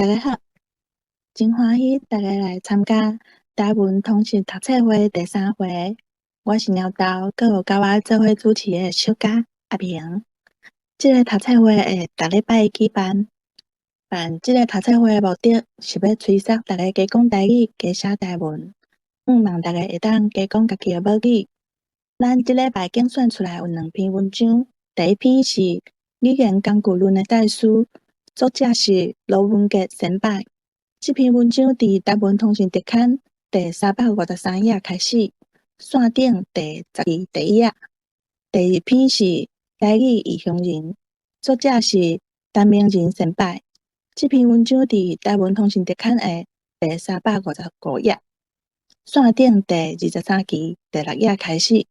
大家好，真歡喜大家來參加台文通識讀冊會第三回。我是貓豆，閣有佮我做伙主持的小佳阿明。這个讀冊會會逐禮拜舉辦，辦這个讀冊會的目的是欲催促大家加講台語、加寫台文，向望大家會當加講家己的母語。咱這禮拜揀選出來有兩篇文章，第一篇是《語言工具論的再思》，作者是羅文傑先輩。這篇文章佇台文通訊特刊第353頁開始，線頂第10期第一頁。第二篇是《台語異鄉人》，作者是陳明仁先輩。這篇文章佇台文通訊特刊的第355頁，線頂第23期第六頁開始。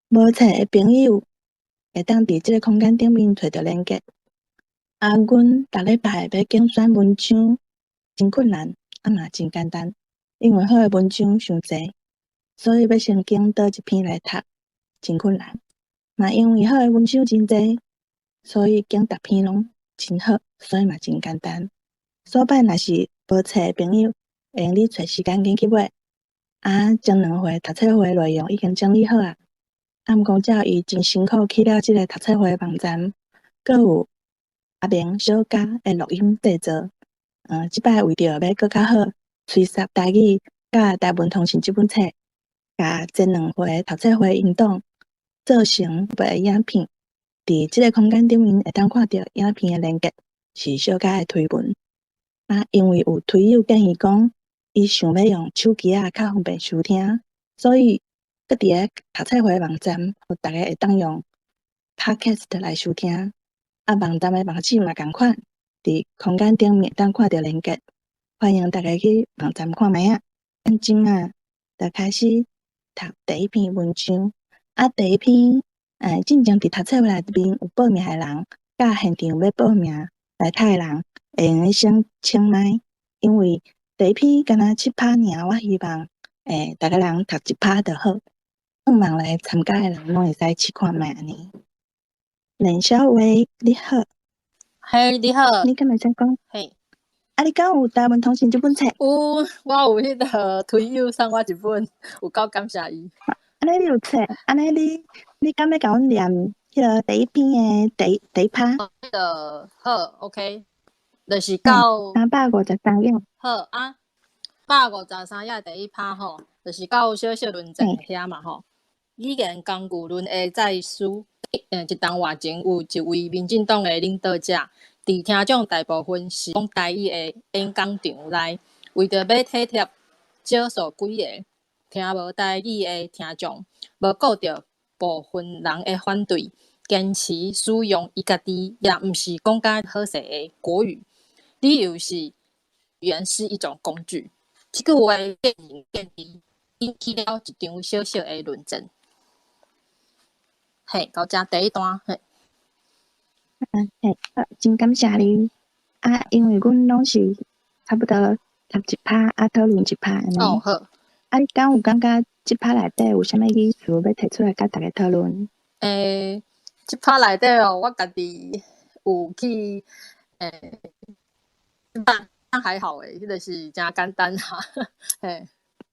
無冊的朋友會當佇這个空間頂面揣著連結。啊，阮逐禮拜欲揀選文章真困難，啊嘛真簡單，因為好的文章傷濟，所以欲先揀佗一篇來讀，真困難。嘛因為好的文章真濟，所以揀逐篇攏真好，所以嘛真簡單。所擺若是無冊的朋友，會用得揣時間緊去買。啊，前兩回讀冊會內容已經整理好啊。啊，毋過照伊真辛苦起了這个讀冊會網站，閣有阿明小佳的錄音製作。這擺為著欲閣較好，催促台語佮台文通訊這本冊，共前兩回讀冊會音檔做成的影片，佇這个空間頂面會當看著影片的連結，是小佳的推文。啊，因為有推友建議講，伊想欲用手機仔較方便收聽，所以閣佇个讀冊會網站，予大家會當用 Podcast 來收聽。啊，網站的網址嘛仝款，佇空間頂面當看著連結，歡迎大家去網站看覓仔。咱這馬就開始讀第一篇文章。啊，第一篇，進前佇讀冊會內面有報名的人，佮現場欲報名來讀的人，會用得先請麥，因為第一篇敢若七趴爾，我希望，逐个人讀一趴就好。向望來參加的人攏會使試看覓按呢。連小薇，你好。嘿，你好。你敢會使講？嘿。啊，你敢有台文通訊這本冊？有，我有彼个推友送我一本，有夠感謝伊。按呢你有冊，按呢你敢欲共阮念彼个第一篇的第一趴？彼个好，OK，就是到353頁。好啊，153頁第一趴吼，就是到小小論證遐嘛吼。語言工具論的再思，一冬外前有一位民進黨的領導者，佇聽眾大部分是講台語的演講場內，為著欲體貼少數幾个聽無台語的聽眾，無顧著部分人的反對，堅持使用伊家己也毋是講甲好勢的國語，理由是語言是一種工具。這句話建議引起了一場小小的論爭。嘿，到這第一段，嘿。啊嘿，真感謝你。啊，因為阮攏是差不多讀一趴，啊討論一趴按呢。哦，好。啊，你敢有感覺這趴內底有啥物意思欲提出來佮大家討論？這趴內底哦，我家己有去，還好欸，彼個是誠簡單哈，嘿。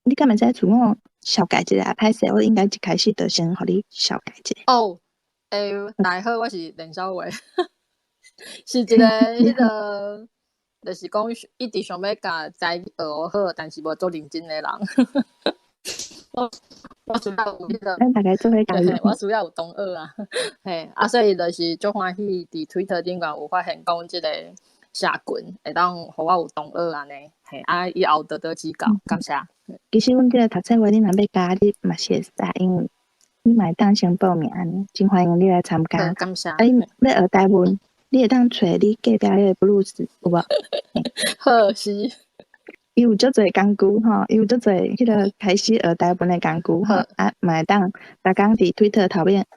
你敢會使自我紹介一下？歹勢，我應該一開始就先予你紹介一下。哦，大家好，我是連小薇，是一個彼个，就是講一直想欲共台語學好，但是無足認真的人。我需要有彼个，咱大家做伙加油。我需要有同學啊，嘿，啊，所以就是足歡喜佇推特頂懸有發現講這個社群會當予我有同學按呢，嘿，啊，以後多多指教，感謝。其實阮這个讀冊會，你若欲加，你嘛是會使，因為你嘛會當先報名按呢，真歡迎你來參加。感謝。啊，你欲學台文，你會當揣你隔壁彼个 Bruce 有無？好，是。伊有足濟工具吼，伊有足濟彼个開始學台文的工具吼，啊，嘛會當逐工佇推特頭面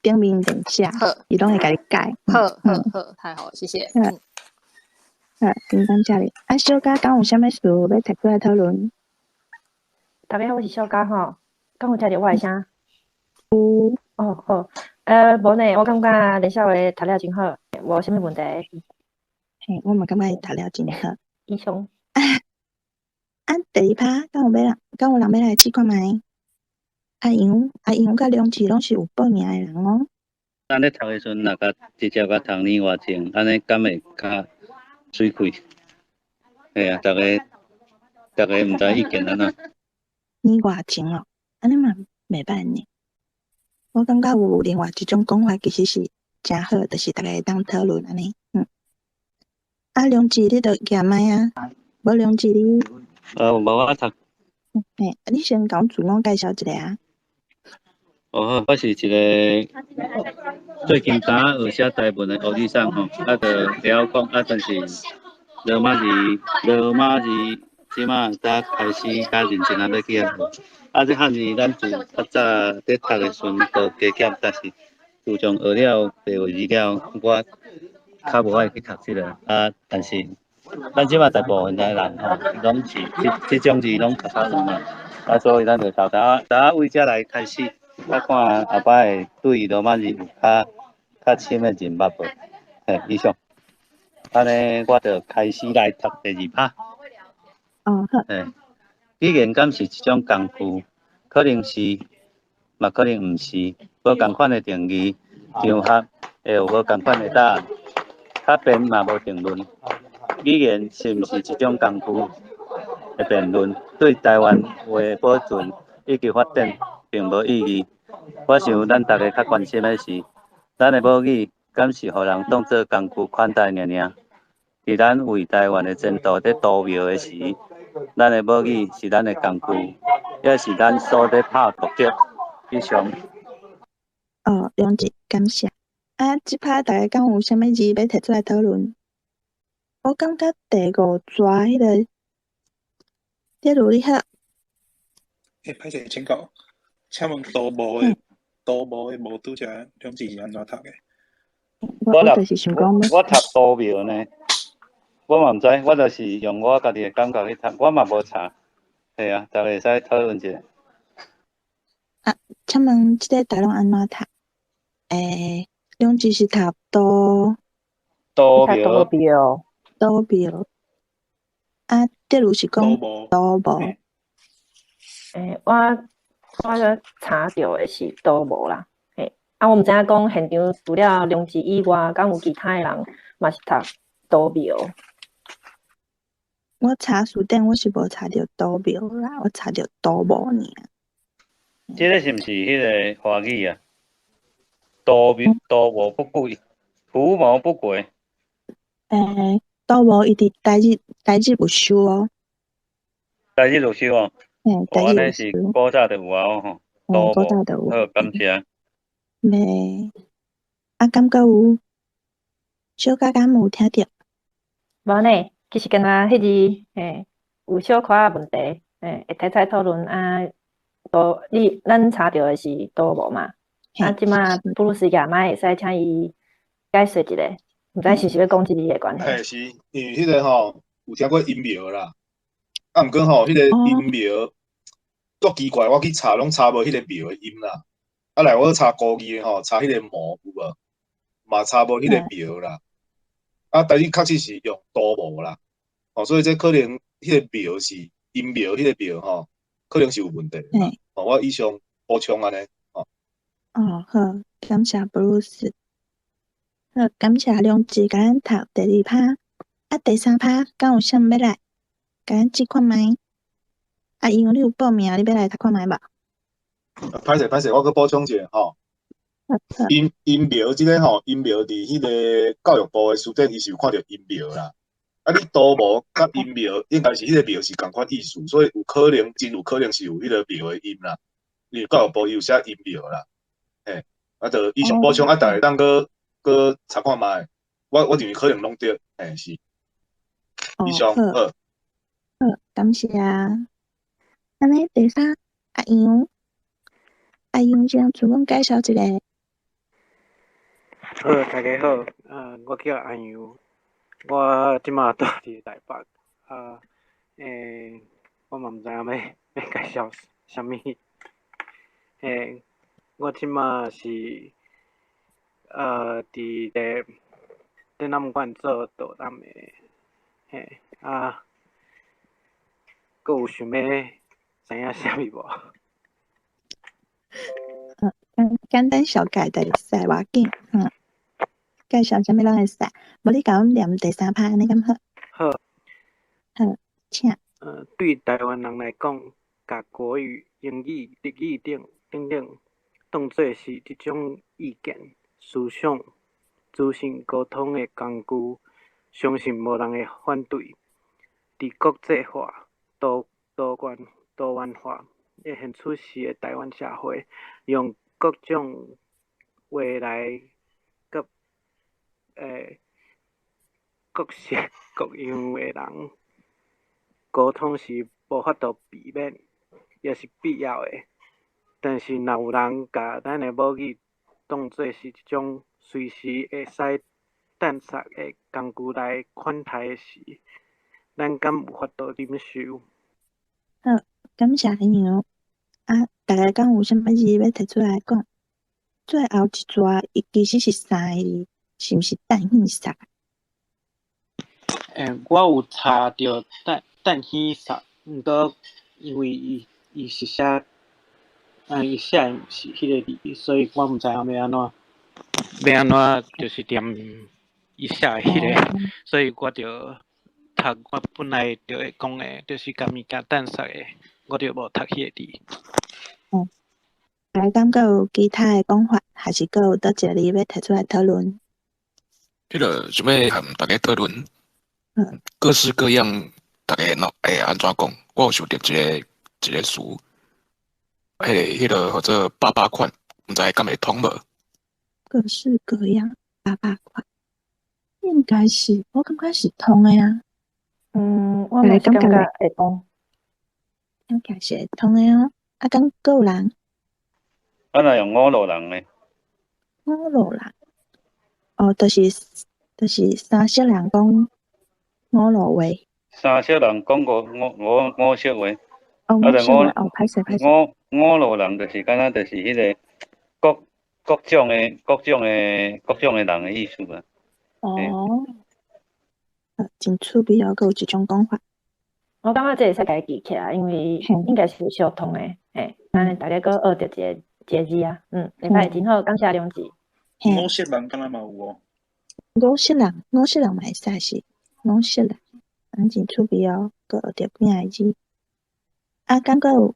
頂面連寫，伊攏會共你改。好，好，好，太好，謝謝。好，好，真感謝你。啊，小佳敢有啥物事欲提出來討論？大家好，我是小佳吼，敢有聽著我的聲？有。哦，好，無呢，我感覺連小話讀了真好，無啥物問題。嘿，我嘛感覺伊讀了真好。以上。啊，第二趴，敢有欲人，敢有人欲來試看覓？阿楊、阿楊佮梁志攏是有報名的人哦。咱咧讀的時陣，若共直接共讀年外前，按呢敢會較媠氣？嘿啊，逐个逐个毋知意見按怎？年外前哦，按呢嘛袂䆀呢。我感覺有另外一種講法，其實是誠好，就是逐家會當討論按呢。啊，梁志，你著舉麥啊？無梁志你？無我讀。嘿，你先共自我介紹一下啊。哦好，我是一個最近剛學寫台文的烏尼桑吼，啊，就會曉講，啊，但是羅馬字羅馬字這馬才開始較認真仔欲去學。啊，這漢字咱自較早佇讀的時陣就加減，但是自從學了白話字了，我較無愛去讀這个。啊，但是咱這馬大部分的人吼，攏是這這種字攏讀較遠啊，啊，所以咱就豆豆豆為這來開始。啊，看後擺會對羅馬字有較較深的認捌無？嘿，以上。按呢，我就開始來讀第二拍。哦，好。嘿，語言敢是一種工具？可能是，嘛可能毋是。無仝款的定義，場合會有無仝款的答案。較辯嘛無定論。語言是毋是一種工具的辯論，對台灣話的保存以及發展並無意義。我想咱逐家較關心的是，咱的母語敢是予人當做工具款待爾爾？佇咱為台灣的前途佇圖謀的時，咱的母語是咱的工具，抑是咱所咧拍鬥著？以上。哦，梁姐，感謝。啊，這擺大家敢有啥物字欲提出來討論？我感覺第五逝彼个，例如你好。欸，歹勢請教，請問多無的多無的無拄則兩字是按怎讀的？我就是想講，我讀多廟呢，我嘛毋知，我就是用我家己的感覺去讀，我嘛無查。係啊，逐家會使討論一下。啊，請問這個大攏按怎讀？欸，兩字是讀多多廟。多廟。啊，例如是講多無。欸，我我查著的是多無啦，嘿，啊，我毋知影講現場除了梁志以外，敢有其他的人嘛是讀多廟？我查辭典，我是無查著多廟啦，我查著多無爾。這个是毋是彼个華語啊？多廟多無不軌，圖謀不軌。欸，多無伊佇台日台日有收哦。台日有收哦。嘿，哦，按呢是古早就有啊吼，古早就有。好，感謝。袂，啊，感覺有小可敢有聽著？無呢，其實敢若彼字，嘿，有小可仔問題，嘿，會提出來討論啊。都你咱查著的是多無嘛？啊，這馬布魯斯舉麥會使請伊解說一下，毋知是毋是欲講這字的關係？嘿，是，因為彼个吼有聽過音廟啦，啊，毋過吼，彼个音廟足奇怪，我去查攏查無彼个廟的音啦。啊來，我查古字的吼，查彼个無有無，嘛查無彼个廟啦。啊，但是確實是用多無啦，哦，所以這可能彼個廟是音廟，彼個廟吼，可能是有問題。哦，我以上補充按呢，哦。哦，好，感謝布魯斯。好，感謝梁志共咱讀第二趴，啊，第三趴敢有啥物欲來？共咱試看覓？啊，因為你有報名，你欲來讀看覓無？歹勢歹勢，我閣補充一下吼。音音廟這个吼，音廟佇彼个教育部的辭典，伊是有看著音廟啦。啊，你多無佮音廟，應該是彼个廟是仝款意思，所以有可能，真有可能是有彼個廟的音啦。因為教育部伊有寫音廟啦，嘿，啊，就以上補充，啊，逐家當閣閣查看覓，我認為可能攏對，嘿是。以上好。好，感謝。按呢第三，阿楊，阿楊先自我介紹一下。好，大家好，我叫阿楊，我這馬住佇台北，啊，欸，我嘛毋知影欲介紹啥物，欸，我這馬是，佇咧展覽館做導覽的，嘿，啊，閣有想欲知影啥物無？簡單小解就會使，無要緊，介紹啥物攏會使，無你共阮念第三拍按呢敢好？好。好，請。對台灣人來講，共國語、英語、日語等等等，當做是一種意見、思想、資訊溝通的工具，相信無人會反對。佇國際化、多元化的現出時的台灣社會，用各種話來佮各式各樣的人溝通是無法度避免，也是必要的。但是，若有人共咱的母語當做是一種隨時會使擲捒的工具來款待時，咱敢有法度忍受？好，感謝阿娘。啊，大家敢有啥物字欲提出來講？最後一逝，伊其實是三个字，是毋是擲耳捒？我有查著擲擲耳捒，毋過因為伊是寫，伊寫的毋是彼个字，所以我毋知影欲按怎，欲按怎就是念伊寫的彼个，所以我就讀我本來就會講的，就是共物件擲捒的，我就無讀彼個字。大家敢閣有其他的講法，還是閣有佗一個字欲提出來討論？彼个想欲和大家討論，各式各樣，大家喏會按怎講？我有想著一個詞，彼个號做百百款，毋知敢會通無？各式各樣，百百款，應該是，我感覺是通的啊。我嘛是感覺會通。應該是會通的哦。啊，敢閣有人？啊，若用五路人呢？五路人，哦，就是三色人講五路話。三色人講五色話。哦，五色話，哦，歹勢歹勢。五路人就是敢若就是彼个各種的人的意思啊。哦，真趣味哦，閣有這種講法。我感覺這會使共伊記起來，因為應該是相通的，嘿，按呢大家閣學著一個字啊，會使真好，感謝良志。五色人敢若嘛有哦。五色人，五色人嘛會使是五色人，按真趣味哦，閣學著幾仔字。啊，敢閣有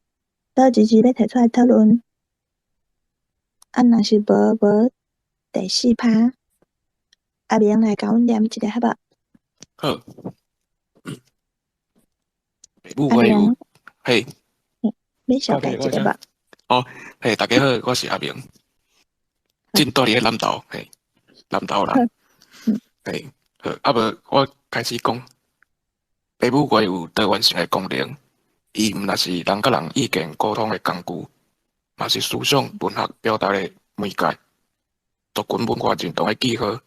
佗一字欲提出來討論？啊，若是無第四拍，阿明來共阮念一下好無？好。母語有，嘿。欲紹介一下無？哦，嘿，大家好，我是阿明，正蹛佇咧南投，嘿，南投人，嘿，好，啊無我開始講，爸母話有多元性的功能，伊毋但是人佮人意見溝通的工具，嘛是思想文學表達的媒介，族群文化認同的記號。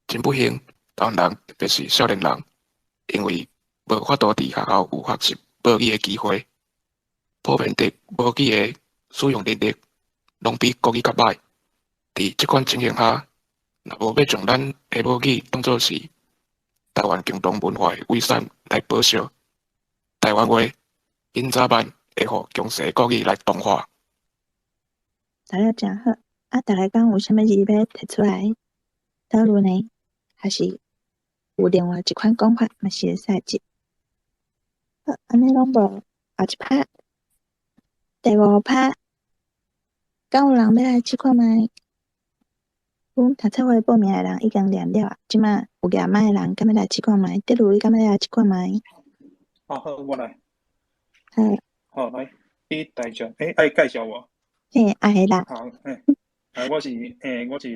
真不幸，台灣人特別是少年人，因為無法度佇學校有學習母語的機會，普遍佇母語的使用能力攏比國語較䆀。佇這款情形下，若無欲將咱的母語當做是台灣共同文化的遺產來保惜，台灣話緊早晚會予強勢國語來同化。讀了誠好，啊，大家敢有啥物字欲提出來討論的？還是有另外一款講法，嘛是會使接。好，按呢攏無，後一拍，第五拍，敢有人欲來試看覓？阮讀冊會報名的人已經念了啊，這馬有舉麥的人，敢欲來試看覓？德魯，你敢欲來試看覓？好好，我來。好。好，來，你大眾，愛介紹無？嘿，愛啦。好，嘿，啊，我是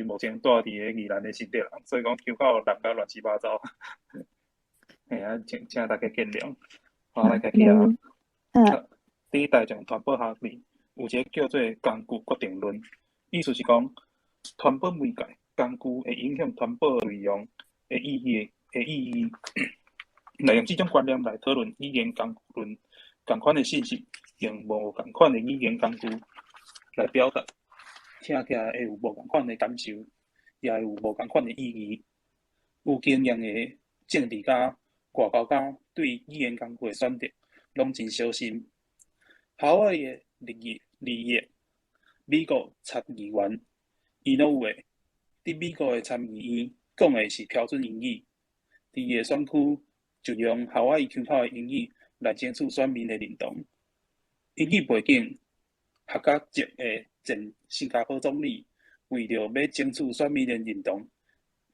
目前蹛佇咧宜蘭的新竹人，所以講腔口亂甲亂七八糟。嘿啊，請大家見諒。好，來開始啊。好。佇大眾傳播學裡，有一个叫做工具決定論，意思是講，傳播媒介工具會影響傳播內容的意義。來用這種觀念來討論語言工具論，仝款的信息，用無仝款的語言工具來表達，聽起來會有無仝款的感受，也會有無仝款的意義。有經驗的政治家、外交家對語言工具的選擇攏真小心。夏威夷的利益，美國參議員伊諾烏佇美國的參議院講的是標準英語，佇伊的選區就用夏威夷腔口的英語來爭取選民的認同。英語背景學甲籍的前新加坡總理，為著欲爭取選民的認同，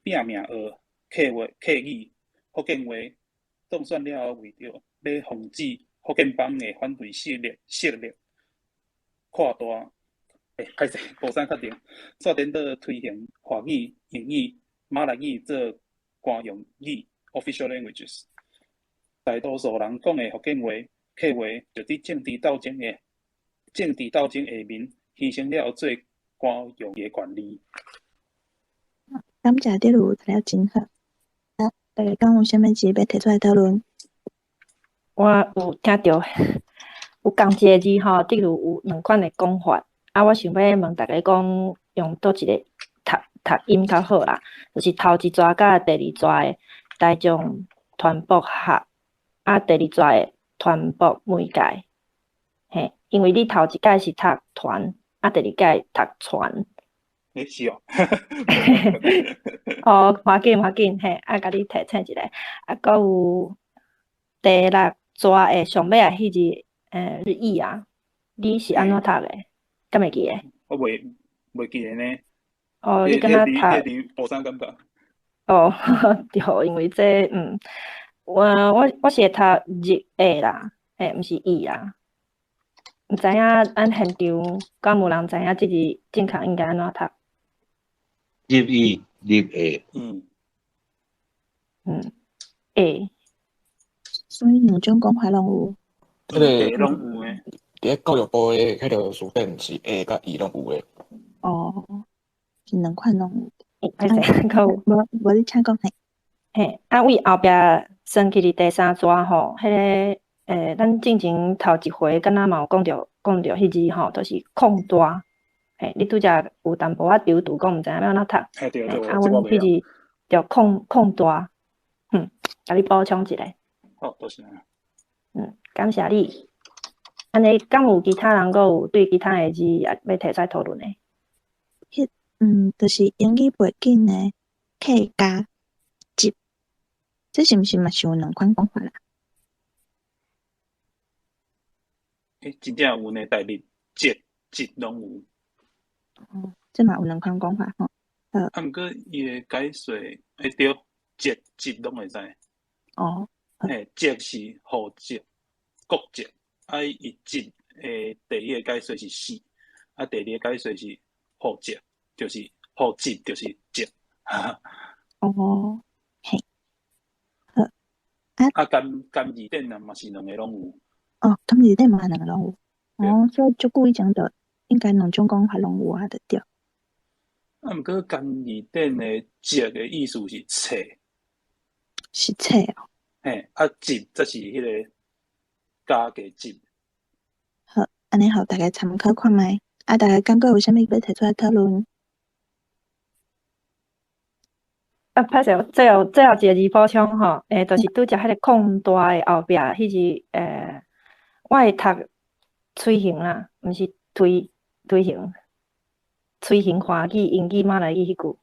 拚命學客話、客語、福建話。當選了後，為著欲防止福建幫的反對勢力擴大，欸，歹勢，無啥確定，煞顛倒推行華語、英語、馬來語做官用語（official languages）。大多數人講的福建話、客話，就佇政治鬥爭下面犧牲了做官用語的權利。感謝德魯讀了真好。啊，大家敢有啥物字欲提出來討論？我有聽著有仝一个字吼，德魯有兩款的講法。啊，我想欲問大家講，用佗一个讀讀音較好啦，就是頭一逝佮第二逝的大眾傳播學，啊，第二逝的傳播媒介，嘿，因為你頭一擺是讀團，啊，第二擺讀傳。欸，是哦。哦，無要緊，無要緊，嘿，啊，共你提醒一下，啊，閣有第六逝的上尾仔彼字，日語啊，你是按怎讀的？敢會記得？我袂記得呢。哦，你敢若讀？無啥感覺。哦，對，因為這，我是會讀日的啦，嘿，毋是伊啦。毋知影咱現場敢有人知影這字正確應該按怎讀？日語，日的。會。所以兩種講法攏有。這个攏有的。佇咧教育部的彼个辭典是會佮伊攏有的。哦，是兩款攏有。歹勢，閣有。無無你請講嘿。嘿，啊，為後壁算起佇第三逝吼，彼个咱進前頭一回敢若嘛有講著彼字吼，就是擴大。嘿，你拄才有淡薄仔躊躇，講毋知影欲按怎讀。嘿，對對，啊，阮彼字著擴大，共你補充一下。好，多謝。感謝你。按呢，敢有其他人閣有對其他的字也欲提出來討論的？彼，就是英語背景的客家籍，這是毋是嘛是有兩款講法啦？欸，真正有呢，台日籍籍攏有。哦，這嘛有兩款講法吼。啊，毋過伊的解說，欸對，籍籍攏會使。哦。嘿，籍是戶籍、國籍，啊伊籍的第一個解說是姓，啊第二個解說是戶籍，就是戶籍就是籍。哦，嘿。好。啊。啊，含字典啊嘛是兩個攏有。哦，含字典嘛兩個攏有。哦，所以足久以前就應該兩種講法攏有啊，就對。啊，毋過含字典的籍的意思是冊。是冊哦。嘿，啊，籍則是彼个加嘅籍。好，按呢予大家參考看覓。啊，大家感覺有啥物欲提出來討論？啊，歹勢，最後一个字補充吼，就是拄才彼个擴大的後壁，彼字，我會讀推行啦，毋是推行，推行華語、英語、馬來語彼句，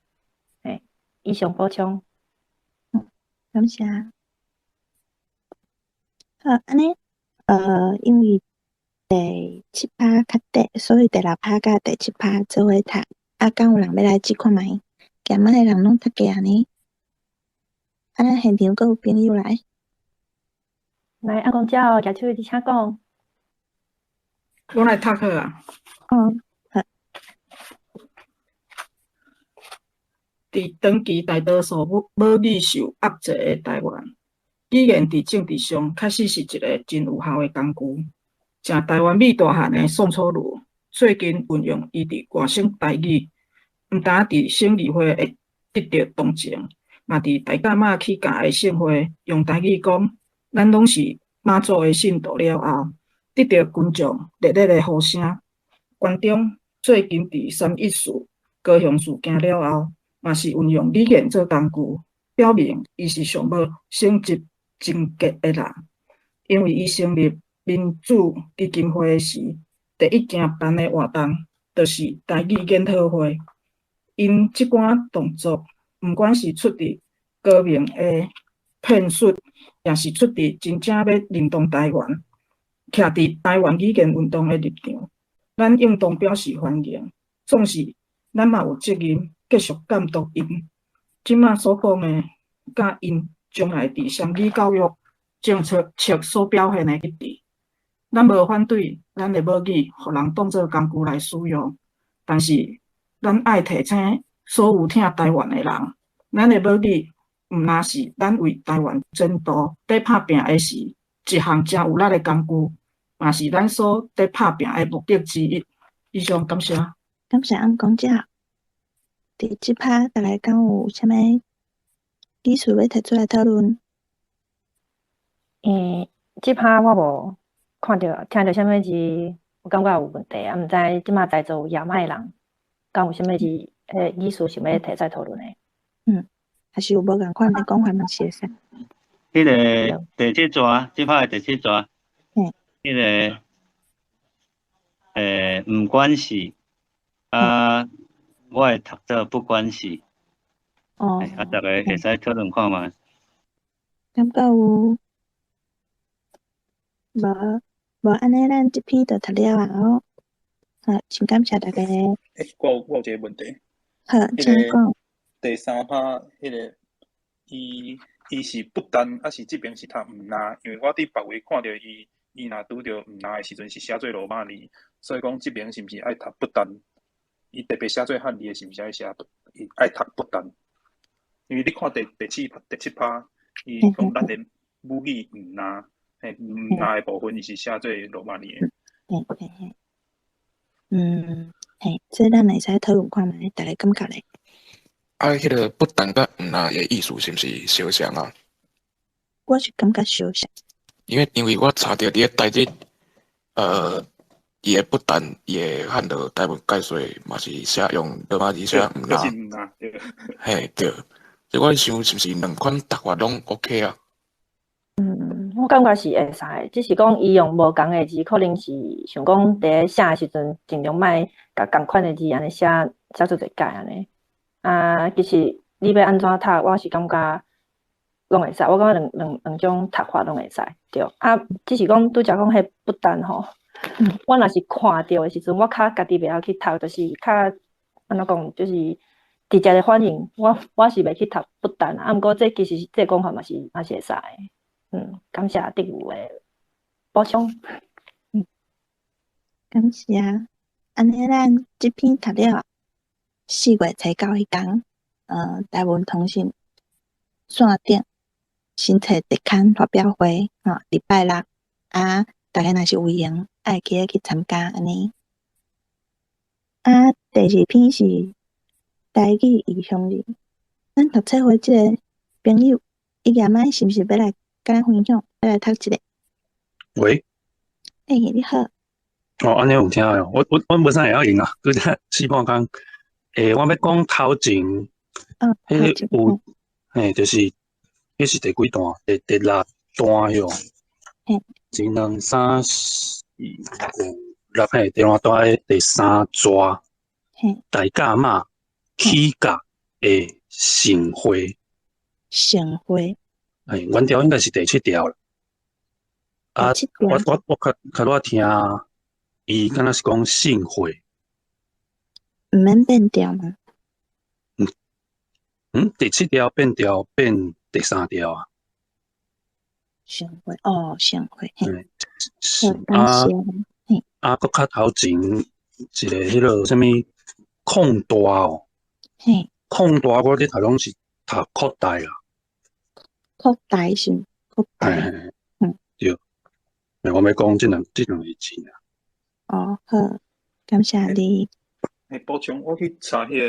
嘿，以上補充。感謝。好，按呢，因為第七趴較短，所以第六趴佮第七趴做伙讀。啊，敢有人欲來試看覓？今仔的人攏讀過啊呢？啊，咱現場閣有朋友來。來，阿公叫，舉手，你請講。我來讀好啊。哦，好。佇長期大多數母語受壓制的臺灣，語言佇政治上確實是一个真有效的工具。食臺灣米大漢的宋楚瑜，最近運用伊佇外省台語，毋但佇省議會會得著同情，嘛佇大甲媽起家的盛會用台語講，咱攏是媽祖的信徒了後，得著群眾熱烈的呼聲。關中最近佇314高雄事件了後，嘛是運用語言做工具，表明伊是上無省籍情結的人，因為伊成立民主基金會時，第一件辦的活動就是台語研討會。𪜶這款動作，毋管是出佇高明的騙術，抑是出佇真正欲認同台灣，徛佇台灣語言運動的立場，咱應當表示歡迎。總是咱嘛有責任繼續監督𪜶。這馬所講的，佮𪜶將來佇雙語教育政策所表現的一致。咱無反對咱的母語予人當做工具來使用，但是咱愛提醒所有疼台灣的人，咱的母語毋若是咱為台灣前途佇拍拚的時一項誠有力的工具，嘛是咱所佇拍拚的目的之一。以上感謝。感謝按講者。佇這趴，大家敢有啥物意思欲提出來討論？這趴我無看著、聽著啥物字，我感覺有問題啊！毋知這馬在座有也麥人，敢有啥物字意思想欲提出來討論的？還是有無仝款的講法嘛是會使。彼個第七逝，這擺的第七逝，彼個毋管是啊，我會讀做不管是。啊，逐家會使討論看覓。感覺有無無按呢，咱這篇就讀了啊哦。好，真感謝大家。我有一個問題。好，請講。第三趴，彼個伊是不但，抑是這爿是讀毋若？因為我佇別位看著伊，伊若拄著毋若的時陣是寫做羅馬字，所以講這爿是毋是愛讀不但？伊特別寫做漢字的，是毋是愛寫伊愛讀不但？因為你看第七趴，伊講咱的母語毋若，嘿，毋若的部分，伊是寫做羅馬字的。嘿嘿嘿，嘿，這咱會使討論看覓，大家感覺咧？啊，彼個不但佮毋若的意思是毋是相像啊？我是感覺相像。因為我查著佇咧台語，伊的不但伊的漢字台文解說嘛是寫用羅馬字寫毋若。毋若，對。嘿，對，所以我想是毋是兩款讀法攏 OK 啊？嗯，我感覺是會使，只是講伊用無仝的字，可能是想講佇咧寫的時陣，盡量莫共仝款的字按呢寫寫做一擺按呢。啊，其實你欲按怎讀，我是感覺攏會使。我感覺兩種讀法攏會使，對。啊，只是講拄才講彼不但吼，我若是看著的時陣，我較家己袂曉去讀，就是較按怎講，就是直接的反應，我是袂去讀不但啊。毋過這其實這講法嘛是會使的。感謝德瑜的補充。感謝。按呢，咱這篇讀了。4月初9彼工，台文通訊線頂新冊特刊發表會，吼，禮拜六啊，大家若是有閒，愛記得去參加按呢。啊，第二篇是台語異鄉人，咱讀冊會這個朋友，伊夜晚是毋是欲來共咱分享，欲來讀一下？喂。欸，你好。哦，按呢有聽哦，我無啥會曉用啊，拄才試半工。我欲講頭前，彼個有，嘿，就是，彼是第幾段？第六段喲。一、兩、三、四、五、六，嘿，第六段的第三逝。大甲媽起價的盛會。盛會。嘿，原條應該是第七條啦。啊，我較拄仔聽，伊敢若是講盛會。毋免變調嗎？第七條變調變第三條啊。盛會哦，盛會。是啊，啊，閣較頭前一個彼個啥物擴大哦。擴大我咧讀攏是讀擴大啦。擴大是擴大。對。我欲講這兩個字啊。哦，好，感謝你。補充，我去查彼個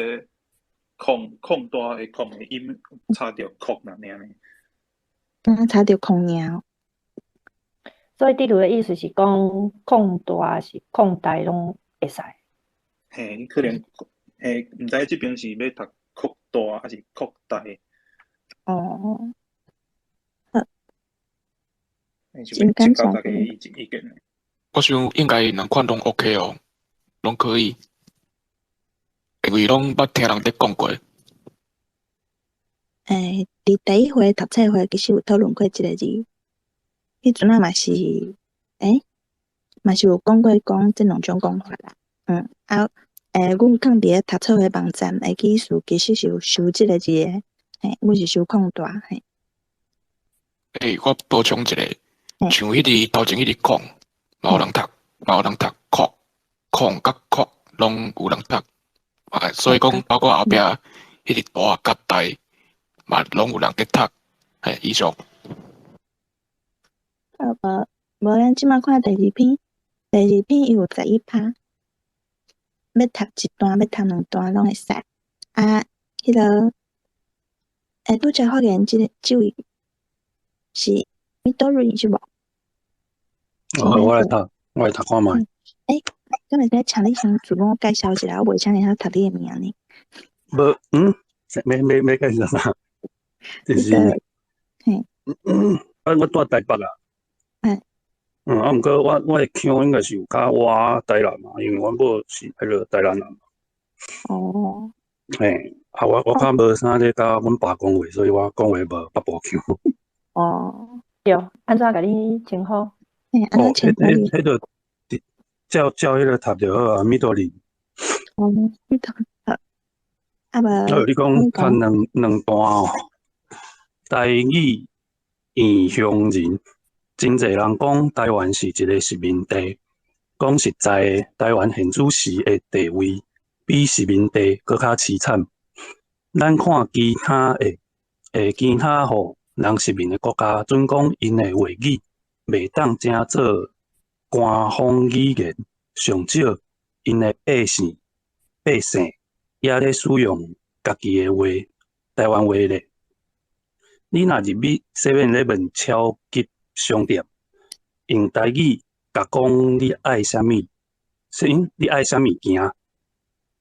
擴擴大的擴的音，查著擴爾呢。敢若查著空爾。所以德瑜的意思是講擴大是擴大攏會使。嘿，可能嘿，毋知這爿是欲讀擴大抑是擴大。哦，好，真感謝大家意見。我想應該兩款攏 OK 哦，攏可以，因為攏捌聽人佇講過。欸，佇第一回讀冊會其實有討論過這个字，彼陣仔嘛是，欸，嘛是有講過講這兩種講法啦。啊，欸，阮囥佇咧讀冊會網站的意思其實是有收這个字的，嘿，阮是收擴大，嘿。欸，我補充一下，像彼个頭前彼個空，嘛有人讀，嘛有人讀擴，空佮擴攏有人讀，啊，所以講包括後壁彼個大佮大，嘛攏有人佇讀，嘿，以上。啊，無，無咱這馬看第二篇，第二篇伊有11趴，欲讀一段，欲讀兩段攏會使。啊，彼个，欸，拄才發言這个這位是 Midori 是無？哦，我來讀，我來讀看覓。欸，敢會使請你先自我介紹一下，我袂請會曉讀你的名呢。無，嗯，欲介紹啥？就是，嘿，我住台北啊。啊，毋過我的腔應該是有較倚台南嘛，因為阮某是彼个台南人。哦。嘿，啊，我較無啥咧佮阮爸講話，所以我講話無北部腔。哦。對，按怎共你稱呼？嘿，按怎稱呼你？彼个照照彼个讀就好啊，Midori。哦，Midori，好。啊無。哦，你講讀兩段哦。台語異鄉人，真濟人講台灣是一个殖民地。講實在的，台灣現此時的地位比殖民地閣較淒慘。咱看其他的，其他予人殖民的國家，準講𪜶的話語袂當成做官方語言，上少𪜶的百姓也咧使用家己的話，台灣話咧。你若入去 Seven Eleven 超級商店，用台語共講你愛啥物，你愛啥物件，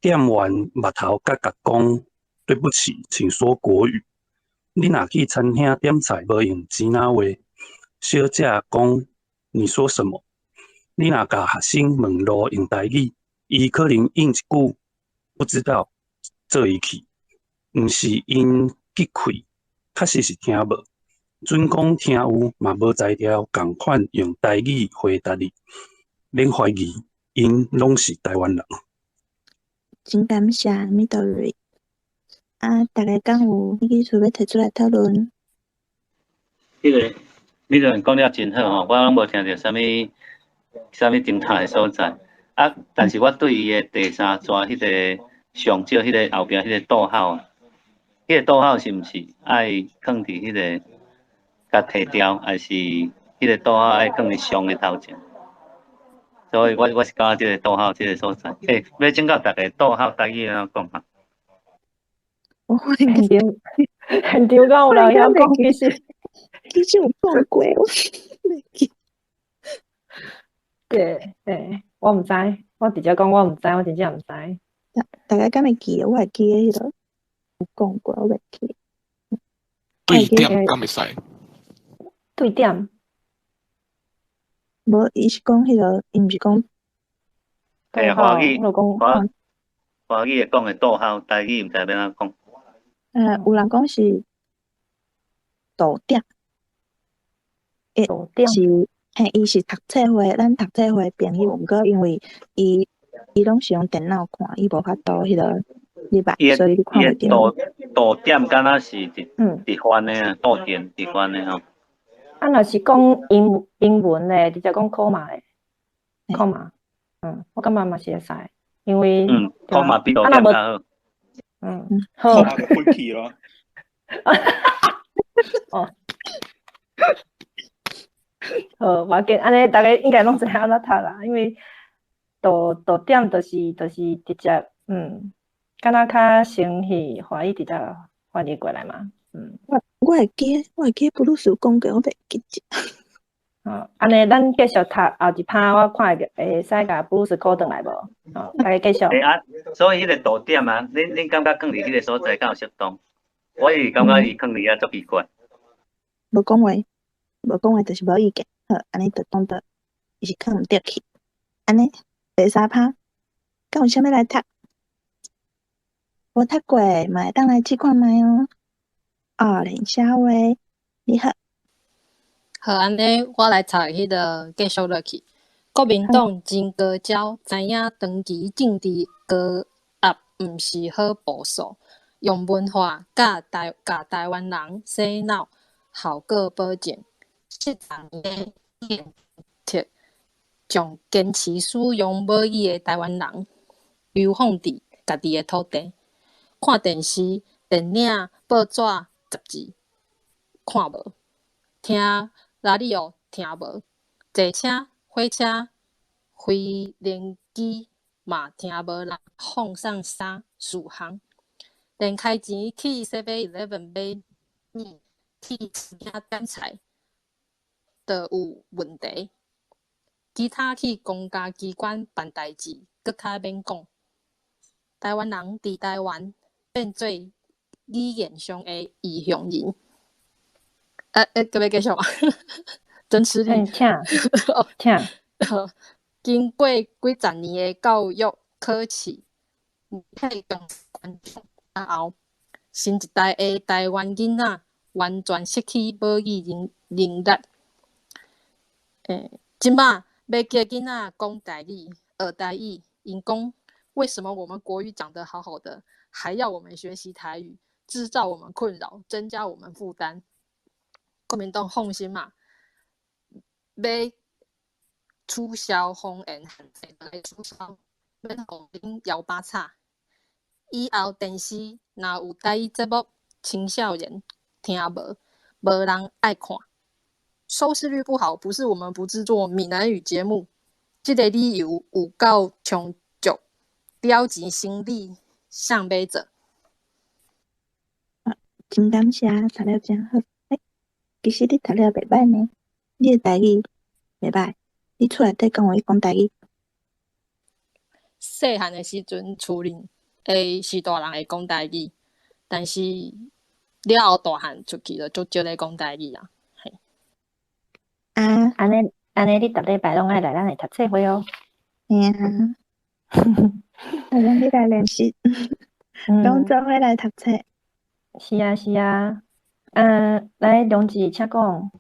店員目頭閣共講對不起，請說國語。你若去餐廳點菜無用支那話，小姐講你說什麼？你若共學生問路用台語，伊可能應一句不知道，做伊去，毋是𪜶激氣，確實是聽無。準講聽有嘛無才調，仝款用台語回答你，免懷疑，𪜶攏是台灣人。真感謝 Midori。啊，大家敢有意思欲提出來討論？彼个 Midori 講了真好吼，我攏無聽著啥物啥物偵探的所在。啊，但是我對伊的第三逝彼个上少彼个後壁彼个逗號，彼个逗號是毋是愛囥佇彼个共提掉，還是彼个逗號愛囥佇上的頭前？所以我是感覺這個逗號這個所在，欸，欲請教大家逗號台語按怎講啊？我現場現場敢有人曉講？其實其實有講過，我袂記。對，對，我毋知，我直接講我毋知，我真正毋知。大家敢會記得？我會記得彼个有講過，我袂記。對點敢會使？對點？無，伊是講彼个，伊毋是講。欸，華語，華語會講的逗號，台語毋知欲按怎講。有人講是逗點，欸，是，嘿，伊是讀冊會，咱讀冊會朋友，毋過因為伊攏是用電腦看，伊無法度彼个入來，所以你看袂著。逗點敢若是佇翻的啊，逗點佇翻的吼。啊，若是講英文咧，直接講 comma 咧，comma，我感覺嘛是會使，因為，comma 比逗點較好。嗯，好。 comma 就飛去咯。哦，好，無要緊，按呢逐家應該攏知影按怎讀啦，因為逗點就是直接，敢若較先去華語直接翻譯過來嘛，嗯。我會記布魯斯講過，我袂記得。哦，按呢，咱繼續讀後一趴，我看會使共布魯斯 call 轉來無？哦，大家繼續。欸啊，所以彼個逗點啊，恁感覺囥佇彼個所在敢有適當？我是感覺伊囥佇遐足奇怪。無講話，無講話就是無意見。好，按呢就當做伊是囥毋著去。按呢第三趴，敢有啥物來讀？無讀過，嘛會當來試看覓哦。哦，連小話，你好。好，按呢我來讀彼个繼續落去。國民黨真高招，知影長期政治高壓毋是好步數，用文化佮台共台灣人洗腦，效果保證。70年的政策，將堅持使用母語的台灣人流放佇家己的土地。看電視、電影、報紙、雜誌看無，聽拉力奧聽無，坐車、火車、飛輪機嘛聽無人放送啥事項。連開錢去 Seven Eleven 買物，去餐廳點菜，都有問題。其他去公家機關辦代誌，閣較免講。台灣人佇台灣變做語言上的異鄉人。欸，閣欲繼續嗎？真吃力。請，請。經過幾十年的教育考試，媒體觀眾後，新一代的台灣囡仔完全失去母語能力。這擺欲叫囡仔講台語、學台語，𪜶講為什麼我們國語講得好好的，還要我們學習台語，製造我們困擾，增加我們負擔。國民黨放心嘛，欲取消方言限制，來取消，免予恁搖把叉。以後電視若有台語節目，青少年聽無，無人愛看，收視率不好，不是我們不製作閩南語節目，這个理由有夠充足，了錢生理誰欲做？啊，真感謝，讀了真好。欸，其實你讀了袂䆀呢，你的台語袂䆀。你厝內底敢有咧講台語？細漢的時陣，厝裡的是大人會講台語，但是了後大漢出去就足少咧講台語啊。嘿。啊，按呢按呢，你逐禮拜攏愛來咱的讀冊會哦。嘿啊。咱你來練習，攏做伙來讀冊。是啊是啊，嗯，來梁志，請講。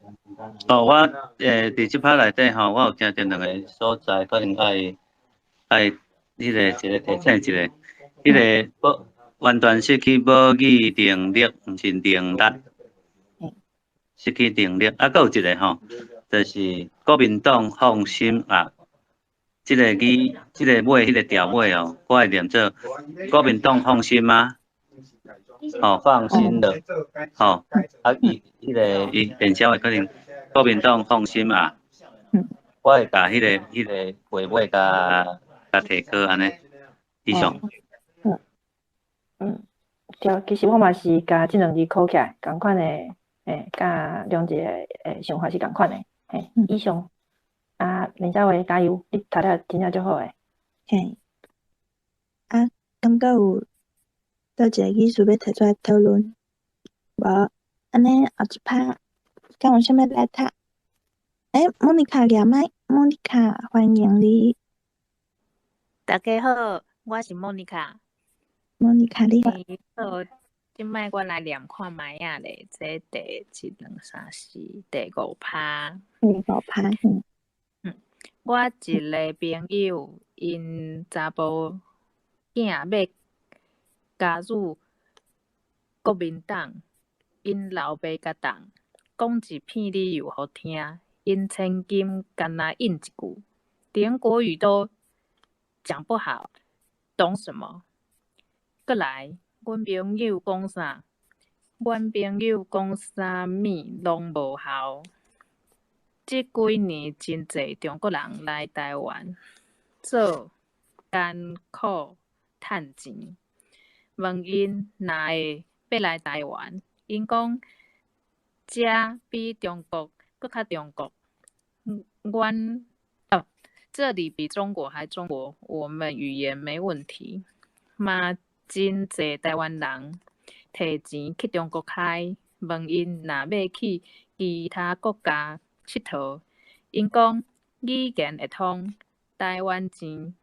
哦，我佇這拍內底吼，我有聽著兩个所在，可能愛愛彼个一个提醒一下，彼个母完全失去母語能力，毋是能力，失去能力。啊，閣有一个吼，就是國民黨放心啊，這个語，這个尾彼个調尾哦，我會念做國民黨放心嗎？吼，放心了，吼，啊，伊彼个伊電銷的可能國民黨放心啊，我會共彼个彼个話尾共共提高按呢，以上。嗯，對，其實我嘛是共這兩字考起來，仝款的，欸，佮兩字的欸想法是仝款的，嘿，以上。啊，林小慧加油，你讀了真正足好的。嘿，啊，敢閣有佗一个意思欲提出來討論？無，按呢後一拍，敢有啥物來讀？欸，莫妮卡舉麥，莫妮卡歡迎你。大家好，我是莫妮卡。莫妮卡你好。好，這擺我來念看覓仔咧，這第一、兩、三、四，第五拍。第五拍，嗯。嗯，我一个朋友，𪜶查埔囝欲加入國民黨，𪜶老爸共當，講一片理由予聽，𪜶千金干焦應一句，連國語都講不好，懂什麼？閣來，阮朋友講啥？阮朋友講啥物攏無效。這幾年真濟中國人來台灣做艱苦趁錢，問𪜶哪會欲來台灣，𪜶講遮比中國閣較中國。阮哦，這裡比中國還中國，我們語言沒問題。嘛真濟台灣人提錢去中國開，問𪜶若欲去其他國家𨑨迌，𪜶講語言會通，台灣錢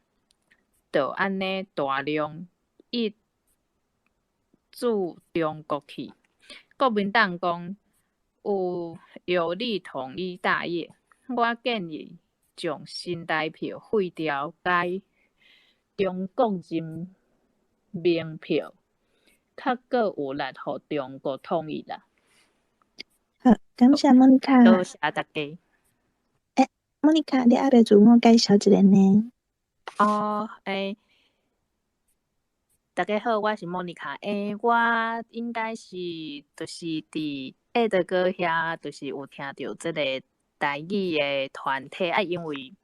就按呢大量溢注中國去。國民黨講有有利統一大業，我建議將新台票廢掉，改中國人民票，較閣有力予中國統一啦。好，感謝莫妮卡。多謝大家。莫妮卡，你猶未自我介紹一下呢？哦，大家好，我是莫妮卡。我應該是就是佇愛德哥遐，就是有聽著這个台語的團體啊，因為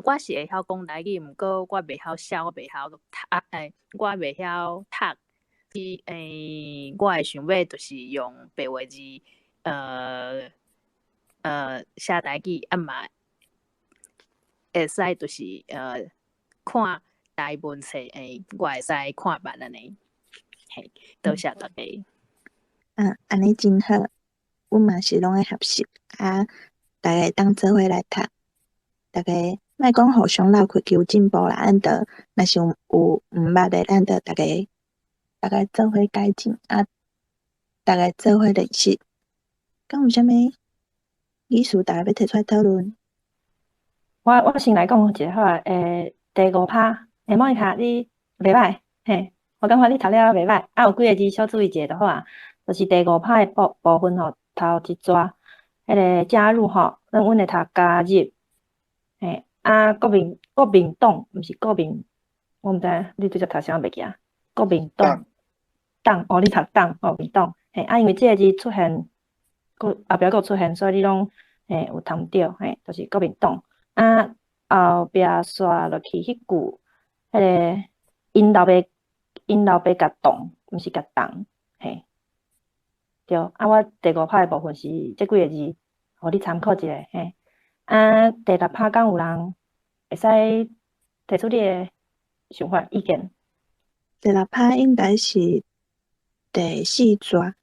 我是會曉講台語，毋過我袂曉寫，我袂曉讀啊，我袂曉讀。我會想欲就是用白話字，寫台語，啊嘛會使就是看台文冊，我會使看捌按呢。嘿，多謝大家。啊，按呢真好，阮嘛是攏愛學習啊，大家會當做伙來讀，大家莫講互相鬥氣求進步啦，咱就若是有毋捌的，咱就大家大家做伙改進啊，大家做伙練習。敢有啥物意思？大家欲提出來討論？我先來講一下好啊，第五趴，莫妮卡你袂䆀，嘿，我感覺你讀了袂䆀，啊有幾个字小注意一下就好啊，就是第五趴的部分吼，頭一逝，彼个加入吼，咱阮會讀加入，嘿，啊國民黨，毋是國民，我毋知你拄才讀啥袂記啊？國民黨，黨，哦，你讀黨，國民黨，嘿，啊因為這个字出現，閣後壁閣出現，所以你攏嘿有讀毋著，嘿，就是國民黨。啊，後壁煞落去彼句，彼个𪜶老爸共擋，毋是共動，嘿，對。啊，我第五拍的部分是這幾个字，予你參考一下，嘿。啊，第六拍敢有人會使提出你的想法、意見？第六拍應該是第四逝，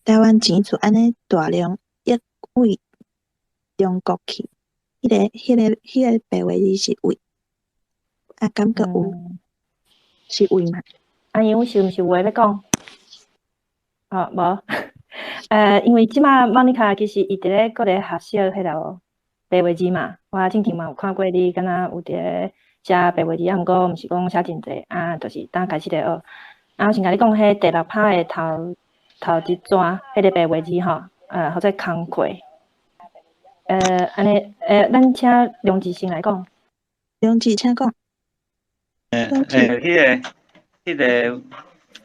台灣錢就按呢大量溢往中國去。彼个白話字是為，啊，感覺有是為嘛？阿楊是毋是有話欲講？哦，無，因為這馬莫妮卡其實伊佇咧閣咧學習彼个白話字嘛，我之前嘛有看過你，敢若有佇咧寫白話字，啊，毋過毋是講寫真濟，啊，就是當開始咧學。啊，我先共你講，彼第六拍的頭頭一逝，彼個白話字吼，號做工課。按呢，咱請梁志成來講。梁志，請講。彼个，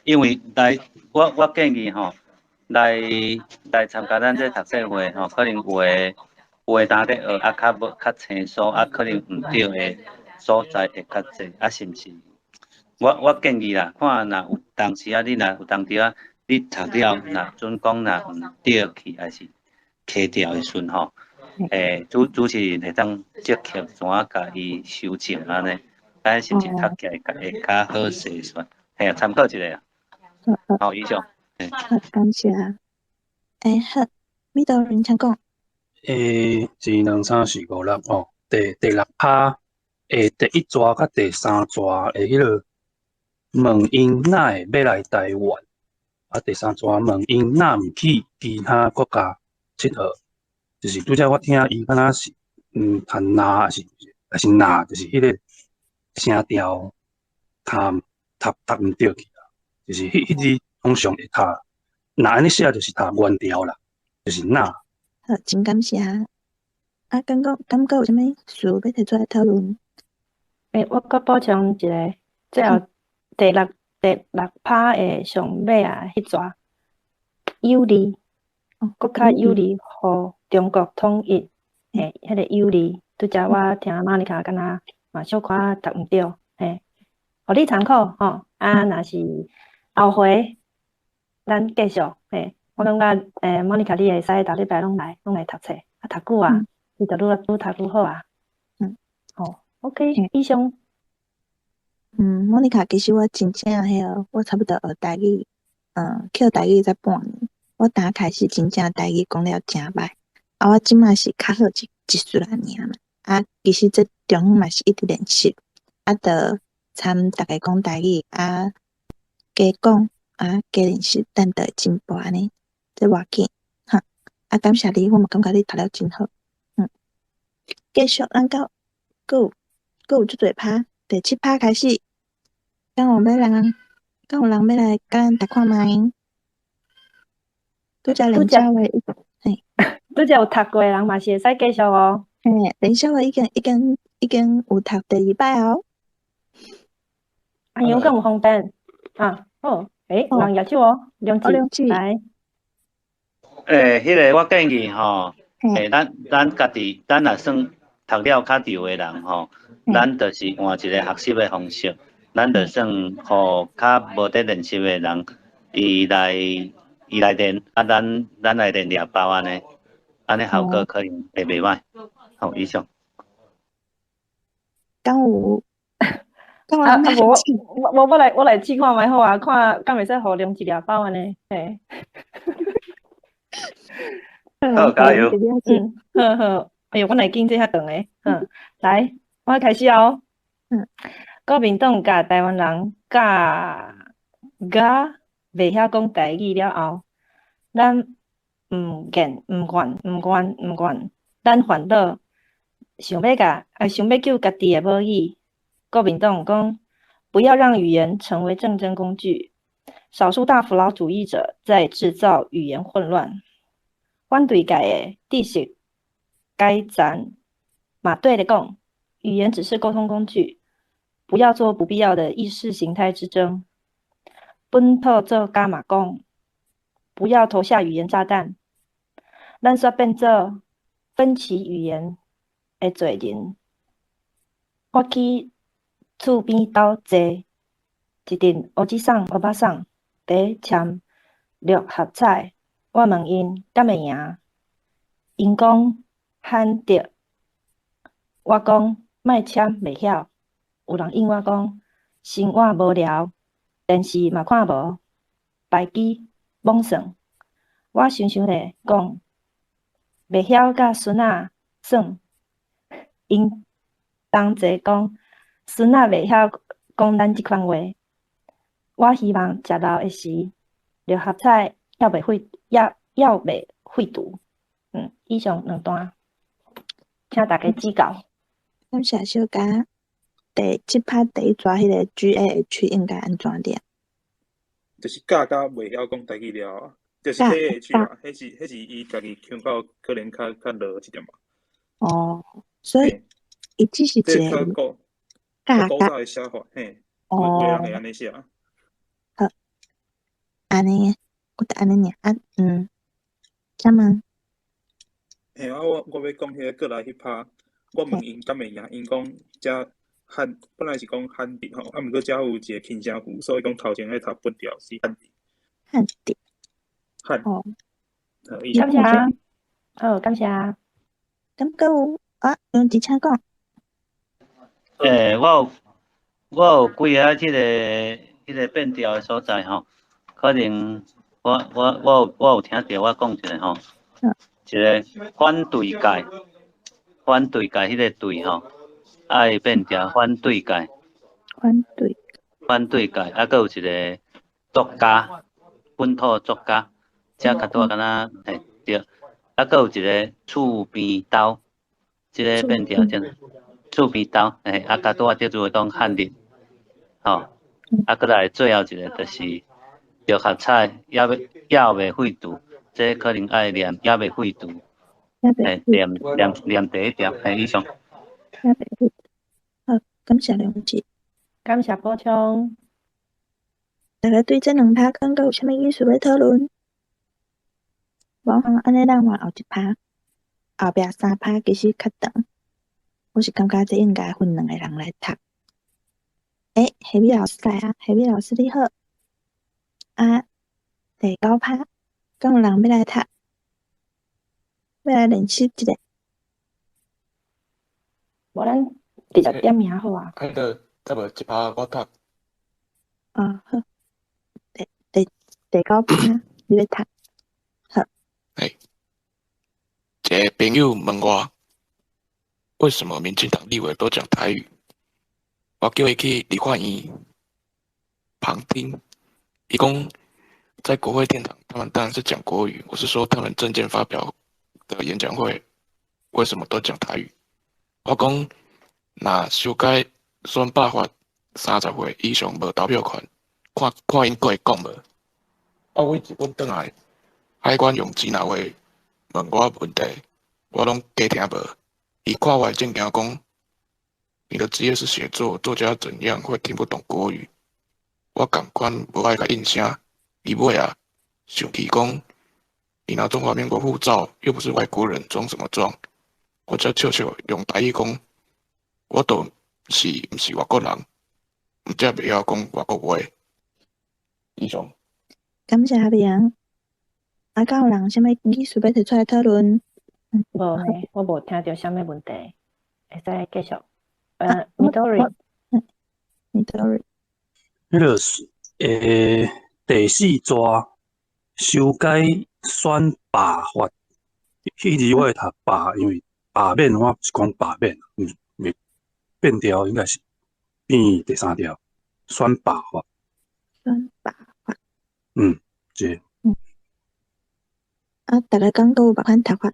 因為來，我建議吼，來參加咱這讀冊會吼，可能有的當咧學，啊，較無較生疏，啊，可能毋對的所在會較濟，啊，是毋是？我建議啦，看若有當時啊，你若有當時啊，你讀了若準講若毋對去，還是卡掉的時陣吼，主持人會當即刻怎啊共伊修正按呢？咱是毋是讀起來會較好勢算？嘿，參考一下啊。好，以上。好，感謝。好，米豆人請講。一、兩、三、四、五、六哦，第六拍的第一逝佮第三逝的彼个問𪜶哪會欲來台灣？啊，第三逝問𪜶若毋去其他國家𨑨迌？就是拄才我聽伊敢若是，讀若還是若，就是彼个聲調讀讀讀毋對去啦，就是彼字通常會讀，若按呢寫就是讀原調啦，就是若。好，真感謝。啊，感覺有啥物事欲提出來討論？我閣補充一個，最後第六拍的上尾啊，彼逝有利，閣較有利予中國統一，嘿，彼个有利，拄才我聽莫妮卡敢若嘛小可讀毋對，嘿，予你參考吼。啊，若是後回咱繼續，嘿，我感覺莫妮卡你會使逐禮拜攏來，攏來讀冊，啊，讀久啊，你就愈愈讀愈好啊。好，OK，以上。莫妮卡，其實我真正彼個，我差不多學台語。捡台语才半年，我当开始真正台语讲了誠䆀，啊，我這馬是較好一一絲仔爾嘛。啊，其實這中間嘛是一直練習，啊，就參逐家講台語，啊，加講，啊，加練習，等就會進步按呢，這無要緊，哈。啊，感謝你，我嘛感覺你讀了真好，嗯。繼續，咱到閣有閣有足濟趴，第七趴開始，敢有欲人，敢有人欲來共咱讀看覓？拄才連小話，嘿，拄才有讀過的人嘛是會使繼續哦。嘿，連小話已經有讀第二擺哦。阿楊敢有方便？啊，好，欸，有人舉手哦，梁志來。欸，彼个我建議吼，欸，咱家己，咱若算讀了較著的人吼，咱就是換一個學習的方式，咱就算予較無佇練習的人，伊來練，啊，咱來練掠包按呢，按呢效果可能會袂䆀。好，以上。敢有？啊啊！無我我我來試看覓好啊，看敢會使予梁志掠包按呢？嘿。好，加油！嗯，好好。哎喲，我來緊這遐長的，嗯，來，我開始哦。嗯，國民黨共台灣人教甲袂曉講台語了後，咱毋願毋願毋願毋願，咱煩惱，想欲共啊，想欲救家己的母語。國民黨講，不要讓語言成為政爭工具。少數大福老主義者在製造語言混亂。反對界的知識階層嘛綴咧講，語言只是溝通工具，不要做不必要的意識形態之爭。本土作家嘛講，不要投下語言炸彈。咱煞變做分歧語言的罪人。我去厝邊兜坐，一陣烏吉桑、歐巴桑佇簽六合彩，我問𪜶敢會贏，𪜶講罕得，我講莫簽袂曉，有人應我講生活無聊，電視嘛看無，敗機罔算。我想想咧，講袂曉佮孫仔耍，𪜶同齊講孫仔袂曉講咱這款話。我希望食老的時，六合彩猶未廢除。嗯，以上兩段，請大家指教。感謝小佳。第七拍第一逝彼个 G A H 應該按怎念？就是教甲袂曉講台語了，就是 K H 啊，彼是伊家己腔調可能較落一點嘛。哦，所以伊只是一個較古早的寫法，嘿，有的人會按呢寫。好，按呢，我就按呢念啊，嗯，請問。嘿，啊，我欲講彼个過來彼拍，我問𪜶敢會贏，𪜶講遮漢本來是講漢字吼，啊，毋過遮有一個輕聲符，所以講頭前彼讀變調是漢字。漢字。漢。哦。感謝。好，感謝。敢閣有啊？楊志請講。欸，我有幾下這個變調的所在吼，可能我有聽著，我講一下吼，一個反對界，反對界彼個對吼，愛變調反對界，反對，反對界，啊，閣有一個作家，本土作家，這較拄仔敢若嘿對，啊，閣有一個厝邊兜，這個變調真。厝邊兜，嘿，啊，較拄仔叫做講漢字，吼，啊，閣來最後一個就是六合彩，猶未廢除，這可能愛念猶未廢除，嘿，念第一條，嘿，以上。猶未廢除，好，感謝梁志。感謝補充。大家對這兩趴感覺有啥物意思欲討論？無吼，按呢咱換後一趴，後壁三趴其實較長。我是感覺這應該分兩個人來讀。欸，黑米老師來啊！黑米老師你好。啊，第九趴，敢有人欲來讀？欲來練習一下？無咱直接點名好啊。彼個，再無一趴我讀。啊好。第第第九趴你欲讀？好。嘿，一个朋友問我，為什麼民進黨立委都講台語？我叫伊去立法院旁聽，伊講在國會殿堂，他們當然是講國語。我是說，他們政見發表的演講會，為什麼都講台語？我講，若修改選罷法，30歲以上無投票權，看看𪜶閣會講無？啊，我日本轉來，海關用支那話問我問題，我攏假聽無。伊看我的證件講，你的職業是寫作，作家怎樣會聽不懂國語？我仝款無愛共應聲，伊尾仔生氣講，你拿中華民國護照，又不是外國人，裝什麼裝？我才笑笑用台語講，我就是毋是外國人，毋才袂曉講外國話。以上。感謝阿明。啊，敢有人啥物意思欲提出來討論？無呢，我無聽著啥物問題，會使繼續。Midori。 Midori。彼个是第四逝修改選罷法，彼字我會讀罷，因為罷免我是講罷免，毋袂變調，應該是變第三條選罷法。選罷法。嗯，是。嗯。啊，大家敢閣有仝款讀法？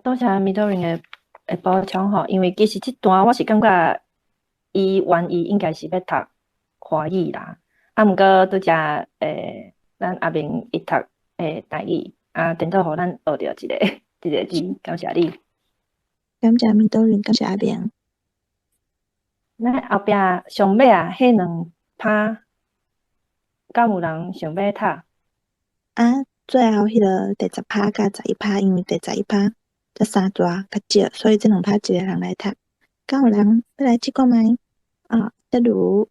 多謝 Midori 的補充吼，因為其實這段我是感覺伊原意應該是欲讀華語啦，啊，毋過拄才咱阿明伊讀台語，啊，顛倒予咱學著一個字，感謝你。感謝 Midori，感謝阿明。咱後壁上尾啊，彼兩趴，敢有人想欲讀？啊，最後彼个第10趴佮11趴，因為第11趴這三逝較少，所以這兩趴一个人來讀。敢有人欲來試看覓？啊，德如。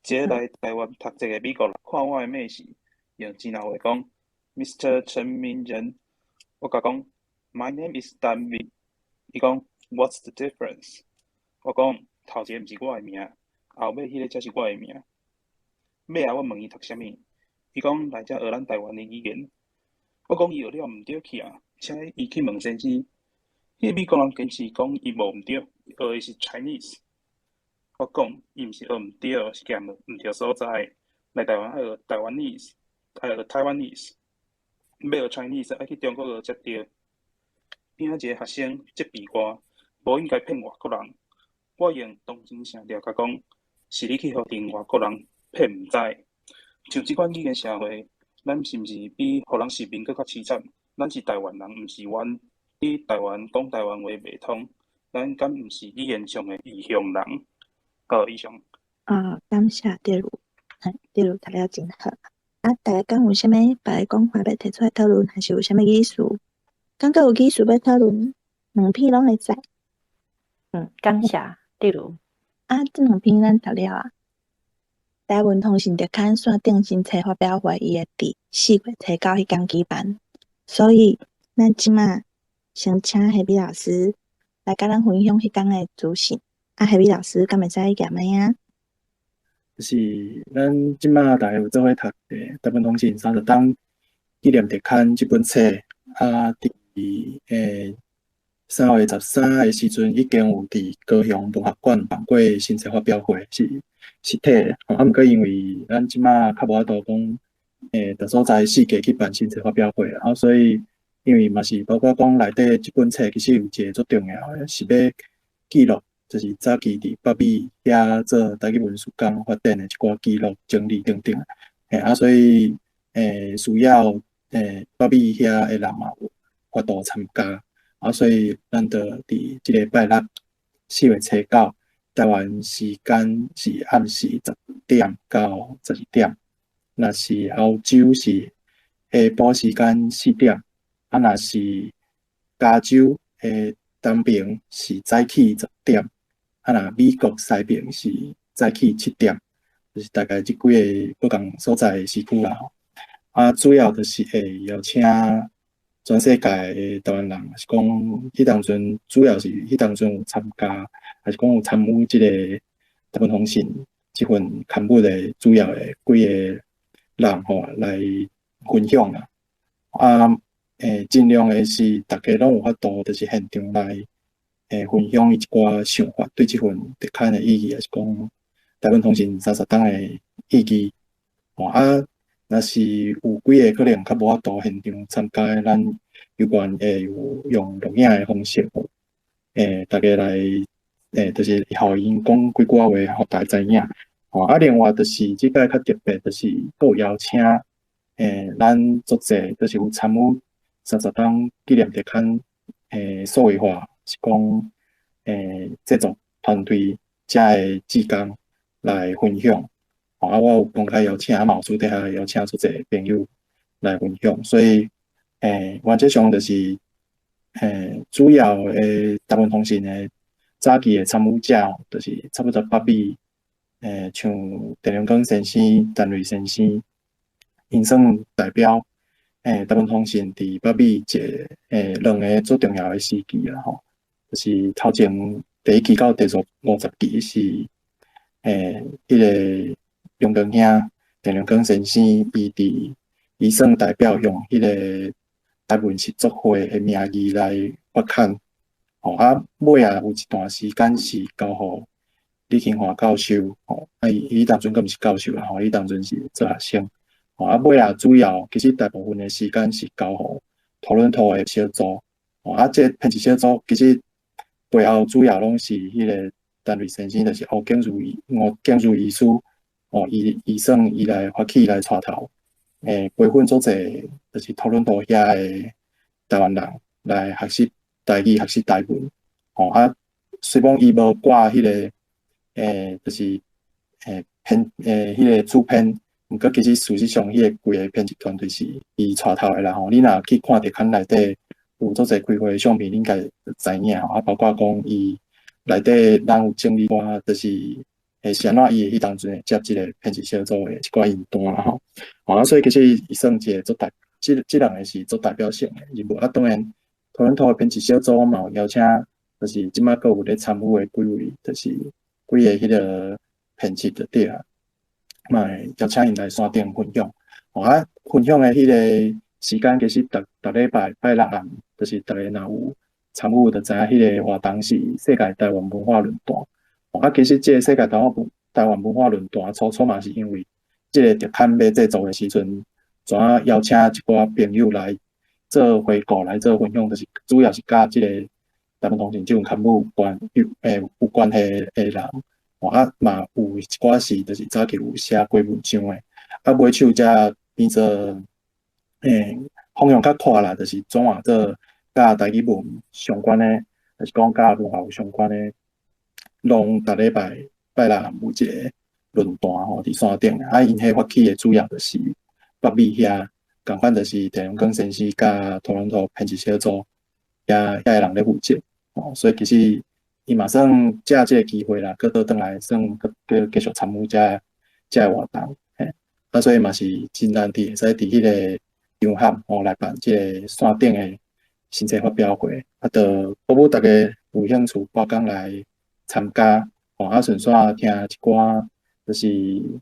一个來台灣讀冊的美國人看我的名字，用支那話講，Mr. 陳明仁，我共講，My name is 陳明。伊講，What's the difference？我講，頭一个毋是我的名，後尾彼个才是我的名。尾仔我問伊讀啥物，伊講來遮學咱台灣的語言。我講伊學了毋對去啊，請伊去問先生。彼个美國人堅持講伊無毋對，學的是 Chinese。我講伊毋是學毋對，是行毋對所在。來台灣愛學 Taiwanese，愛學 Taiwanese，欲學 Chinese 愛去中國學才對。邊仔一个學生責備我，無應該騙外國人。我用同情聲調共講，是你去予佇外國人騙毋知。像這款語言社會，咱是毋是比予人殖民閣較淒慘？咱是台灣人，毋是阮佇台灣講台灣話袂通，咱敢毋是語言上的異鄉人？好，以上。啊，感謝德如，德如讀了真好。啊，大家敢有啥物別个講法欲提出來討論，還是有啥物意思？敢閣有意思欲討論？兩篇攏會使。嗯，感謝德如。啊，這兩篇咱讀了啊。台文通訊特刊線頂新冊發表會，伊會佇4月初9彼工舉辦，所以咱這馬先請黑米老師來佮咱分享彼工的資訊。啊，黑米老師敢會使舉麥啊？就是咱這馬大家有做伙讀的《台文通訊30冬紀念特刊》這本冊，啊，佇3月13的時陣，已經有佇高雄文學館辦過新冊發表會，是實體的。啊，毋過因為咱這馬較無法度講，逐所在四界去辦新冊發表會，啊，所以因為嘛是包括講內底這本冊其實有一個足重要的，是欲記錄，就是早期佇北美遐做台語文事工發展的一寡記錄整理等等。啊，所以需要北美遐的人嘛有法度參加。啊，所以咱就佇這个拜六4月初9，台灣時間是暗時10點到12點，若是歐洲是下晡時間4點，啊，若是加州的東邊是早起10點，啊，若美國西邊是早起7點，就是大概這幾个不仝所在的時區啦。啊，主要就是會邀請全世界的台灣人，是講彼當陣主要是彼當陣有參加，還是講有參與這个台灣通訊這份刊物的主要的幾个人吼來分享啦。啊，盡量的是逐家攏有法度，就是現場來分享伊一寡想法，對這份特刊的意義，抑是講台文通訊三十冬的意義。吼啊，若是有幾个可能較無法度現場參加的，咱有關會有用錄影的方式，逐家來就是予𪜶講幾句仔話，予大家知影。吼啊，另外就是這擺較特別，就是閣有邀請咱足濟，就是有參與三十冬紀念特刊數位化，是講製作團隊遮的志工來分享。吼啊，我有公開邀請，啊嘛有私底下邀請足濟朋友來分享，所以原則上就是主要的台文通訊的早期的參與者，就是差不多北美像鄭良光先生、陳瑞先生，𪜶算代表台文通訊佇北美一个兩个足重要的時期啦吼，就是頭前第一期到第50期是彼个良光兄鄭良光先生，伊佇伊算代表用彼个台文實作會的名義來發刊，吼啊尾仔有一段時間是交予李慶華教授，吼啊伊當陣閣毋是教授啦，吼伊當陣是做學生，吼啊尾仔主要其實大部分的時間是交予多倫多的小組，吼啊這編輯小組其實背後主要攏是彼个陳瑞先生，就是胡景如吳景如醫師，吼伊伊算伊來發起來帶頭，培訓足濟就是多倫多遐的台灣人來學習台語、學習台文，吼啊雖講伊無掛彼个就是編彼个主編，毋過其實事實上，彼個規个編輯團隊是伊帶頭的啦吼。你若去看特刊內底有足濟開會的相片，你應該就知影吼。啊，包括講伊內底咱有整理寡，就是是按怎伊會彼當陣會接這個編輯小組的一寡名單啦吼。啊，所以其實伊算一個足代，這這兩个是足代表性的人物。啊，當然，多倫多的編輯小組嘛有邀請，就是這擺閣有咧參與的幾位，就是幾个彼个編輯就對啊，嘛會邀請𪜶來山頂分享。啊，分享的彼个時間其實逐逐禮拜拜六暗，就是逐家若有參與，就知影彼个活動是世界台灣文化論壇。啊，其實這个世界台灣文化論壇初初嘛是因為這个特刊欲製作的時陣，怎啊邀請一寡朋友來做回顧，來做分享，就是主要是佮這個台灣通訊這份刊物有關有關係的人。啊嘛有一寡是就是早期有寫過文章的，啊尾手才變做方向較闊啦，就是轉換做佮台語文相關的，就是講佮文化有相關的，攏逐禮拜拜六有一個論壇吼，佇山頂。啊，𪜶彼發起的主要就是北美遐，仝款就是鄭榮光先生佮多倫多編輯小組遐遐个人咧負責，吼，所以其實伊嘛算藉這个機會啦，閣倒轉來算閣閣繼續參與這這个活動，嘿，啊，所以嘛是真難得會使佇彼个場合吼來辦這个山頂的新冊發表會，啊，就鼓舞逐家有興趣報工來參加，吼，啊，順紲聽一寡就是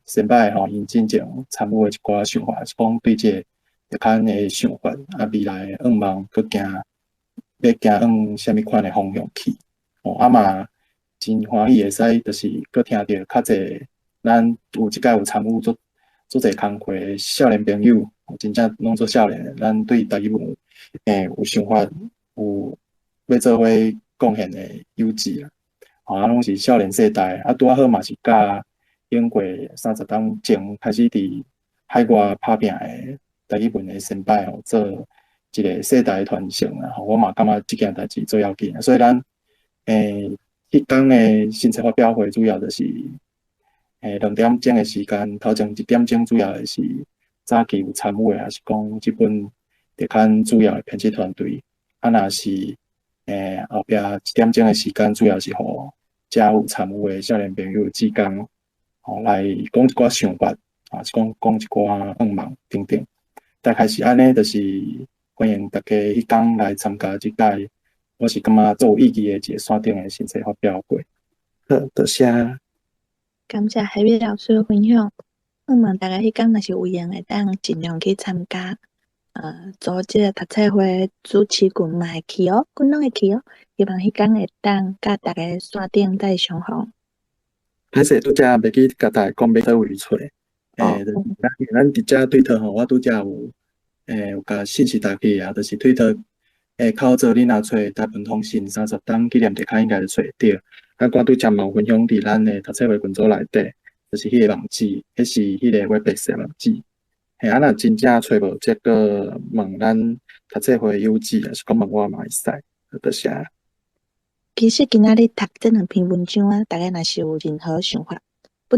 先輩吼，𪜶進前參與的一寡想法，是講對這個特刊的想法，啊，未來的願望，閣行欲行往啥物款的方向去，吼，啊嘛真歡喜會使，就是閣聽著較濟咱有這擺有參與做做濟工課的少年朋友，真正攏做少年的，咱對台語文有想法，有欲做伙貢獻的有志啦，吼，啊，攏是少年世代，啊，拄仔好嘛是佮經過30冬前開始佇海外拍拚的台語文的先輩吼，做一個世代傳承啦，吼，我嘛感覺這件代誌足要緊，所以咱彼工的新冊發表會主要就是2點鐘的時間，頭前1點鐘主要的是早期有參與的，抑是講這本特刊主要的編輯團隊，啊，若是後壁1點鐘的時間，主要是予遮有參與的少年朋友志工吼來講一寡想法，啊，是講講一寡願望等等。大概是按呢，就是歡迎大家彼工來參加這擺，我是感覺足有意義的一個山頂的新冊發表會。好，多謝。感謝海美老師的分享。希望大家彼工若是有閒會當盡量去參加。組這個讀冊會主持群嘛會去哦，阮攏會去哦。希望彼工會當佮大家線頂再相逢。歹勢，拄才袂記共大家講欲佗位揣。就是咱佇遮推特吼，我拄才有有共信息打去啊，就是推特口座你若揣台文通信30冬紀念特刊應該就揣會著。啊，我拄才嘛有分享佇咱的讀冊會群組內底，就是彼個網址，彼是彼個 Webex 的網址。嘿，啊，若真正揣無，則閣問咱讀冊會有志，抑是講問我嘛會使。多謝。其實今仔日讀這兩篇文章啊，大家若是有任何想法，不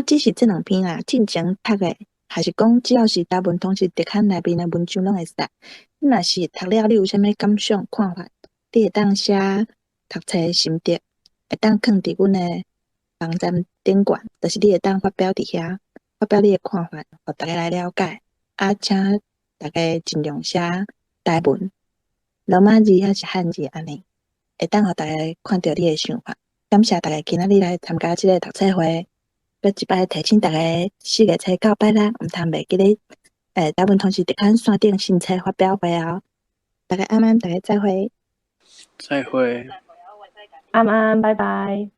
只是這兩篇啦，進前讀的，還是講只要是台文通識特刊內面的文章攏會使。你若是讀了，你有啥物感想看法，你會當寫讀冊心得，會當囥佇阮的網站頂懸，就是你會當發表佇遐，發表你的看法，予大家來了解。啊，請大家盡量寫台文、羅馬字抑是漢字按呢，會當予大家看著你的想法。感謝大家今仔日來參加這個讀冊會，閣一擺提醒大家，4月初九拜六，毋通袂記咧，台文通識特刊線頂新冊發表會哦。大家晚安，大家再會。再會。晚安，拜拜。